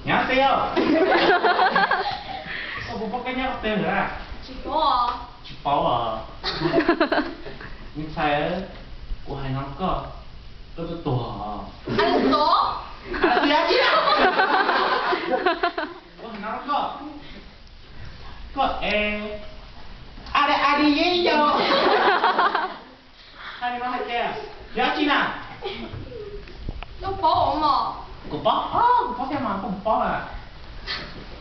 Nyob teb os. Koj puas paub koj nyob qhov twg lawm na? Tsis paub os. Me ntxhais, kuv hais no koj, koj tuaj tuag os. Kuv hais no koj, koj es a li a li yeb yau. Hais li no hais tias, yog dab tsi na? Kuv paub, kuv paub thiab mas, koj puas paub a?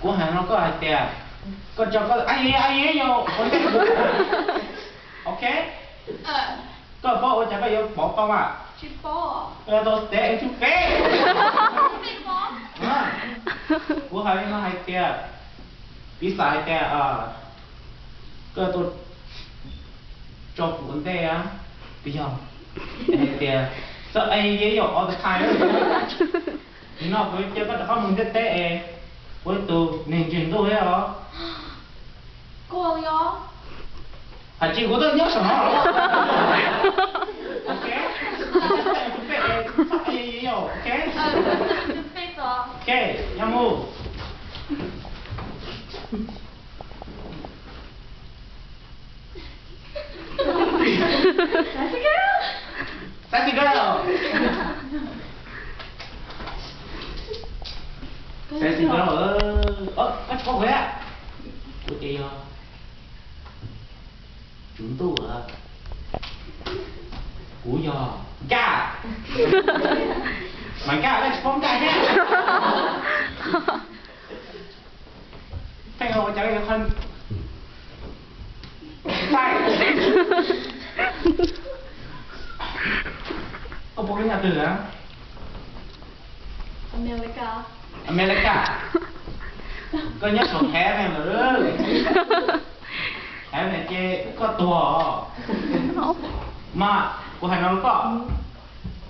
Kuv hais no koj hais tias, koj tso koj a li a li yeb yau, ok. Koj paub ua cas koj yuav pov tau mas? Koj yuav tau stay in two face. Kuv hais li no hais tias, piv xam hais tias koj tau tso kuv ua ntej, puas yog? Hais tias, txhob a li yeb yau all the time. Nim no kuv yuav cia koj rov qab mus ntiaj teb es ua ib tug neeg ntseeg ntuj thiab os. Hais tsis kuv tuaj nyob saum no los. Ok, txhob a li yeb yau, ok. Ok, yog mus. Sassy girl. Sassy girl, koj tsis paub kuv thiab. Kuv ces yog tswv ntuj, kuv yog Nkaj. Mas Nkaj koj tsis paub Nkaj thiab. Pheej ua cov qhov, koj puas koj nyob twg a? Amelikas. Koj nyob saum heaven lawm. Heaven ces koj tuag os. Mas kuv hais no rau koj,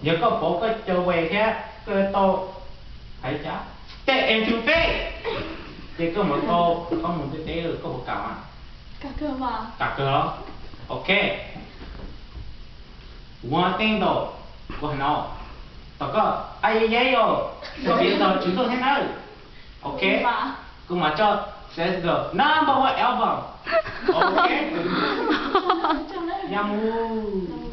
yog koj pauv koj cov way thiab koj tau hais cas, stay in two face, ces koj mam tau, koj mus ntiaj teb, koj puas kam? Kam kawg los? Ok. One thing though, kuv hais no, tom koj a yeb yeb yau, koj piav txog Tswv Ntuj thiab nawb. Ok, kuv mam tso Sassy Girl number one album. Ok, yog mus.